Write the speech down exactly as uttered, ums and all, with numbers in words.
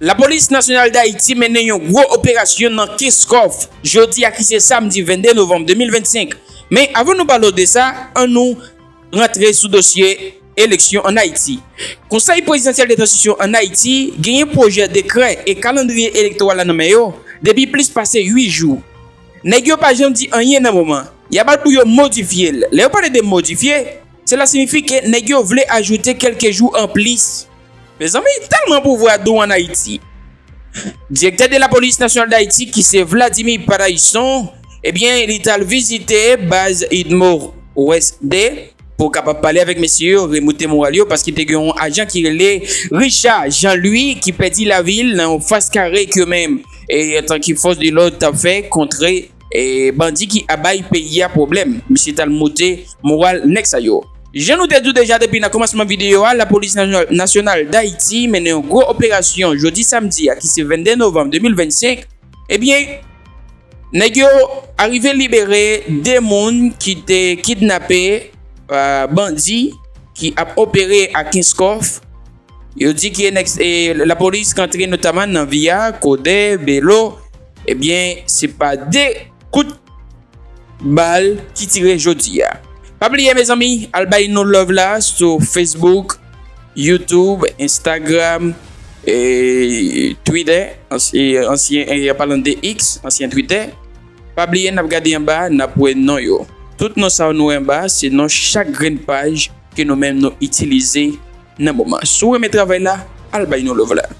Lapolis Nasyonal Dayiti mennen yon gwo operasyon nan Kenskòf jodi a ki se samdi vennde novanm de mil vennsenk. Men avan nou pale w de sa, ann nou rantre sou dosye eleksyon ann Ayiti. Konsèy Prezidansyèl de Tranzisyon ann Ayiti genyen pwojè dekrè e kalandriye elektoral la nan men yo depi plis pase uit jou. Nèg yo pa janm di anyen nan moman. Y ap atann pou yo modifye l. Lè yo pale de modifye, sela siyifi ke nèg yo vle ajoute kèlke jou anplis. Mezanmi, tèlman pouvwa dou ann Ayiti. Direktè de Lapolis Nasyonal Dayiti ki se Vladimir Paraison, ebyen, li t al vizite baz UDMO West de pou kapab pale avèk mesye yo, remoute moral yo, paske te gen yon ajan ki rele Richard Jean Louis ki pèdi lavi l nan yon fas kare ke yo menm, e, antanke fòs de lòd, t ap fè kontre e bandi ki ap bay peyi a pwoblèm. Misye t al moute moral nèg sa yo. Jan nou te di w deja depi nan kòmansman videyo a, Lapolis Nasyonal Dayiti mennen yon gwo operasyon jodi samdi a ki se vennde novanm de mil vennsenk. Ebyen, nèg yo arive libere de moun ki te kidnape pa bandi ki ap opere a Kenskòf. Yo di ke nèg, e, lapolis k antre notaman nan Via, Kodè, Belo, ebyen, se pa de kout bal ki tire jodi a. Pa bliye, mezanmi, al bay nou love la sou Facebook, YouTube, Instagram, e, Twitter, ans-, e, ansyen, e, an palan de X, ansyen Twitter. Pa bliye, n ap gade anba, n ap wè non yo. Tout non sa yo nou wè anba, se non chak grenn paj ke nou menm nou itilize nan moman. Si w renmen travay la, al bay nou love la.